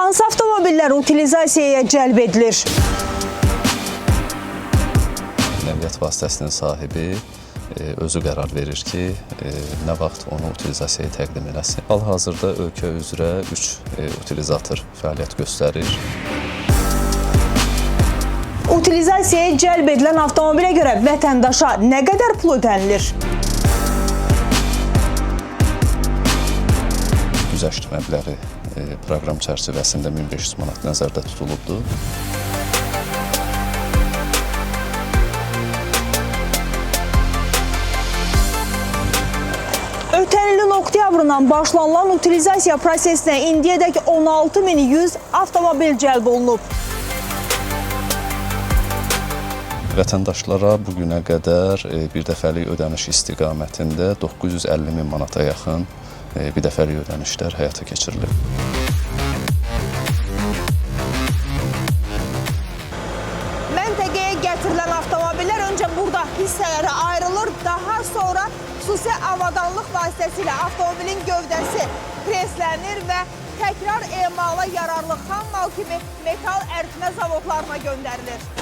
Hansı avtomobillər utilizasiyaya cəlb edilir? Nəqliyyat vasitəsinin sahibi özü qərar verir ki, nə vaxt onu utilizasiyaya təqdim eləsin. Hal-hazırda ölkə üzrə 3 utilizator fəaliyyət göstərir. Utilizasiyaya cəlb edilən avtomobilə görə vətəndaşa nə qədər pul ödənilir? Güzəşt məbləği proqram çərçivəsində 1500 manat nəzərdə tutulubdur. Ötən ilin oktyabrından başlanılan utilizasiya prosesinə indiyədək 16.100 avtomobil cəlb olunub. Vətəndaşlara bu günə qədər birdəfəlik ödəniş istiqamətində 950 min manata yaxın birdəfəlik ödənişlər həyata keçirilib. Məntəqəyə gətirilən avtomobillər öncə burada hissələrə ayrılır, daha sonra xüsusi avadanlıq vasitəsilə avtomobilin gövdəsi preslənir və təkrar emala yararlı xam mal kimi metal əritmə zavodlarına göndərilir.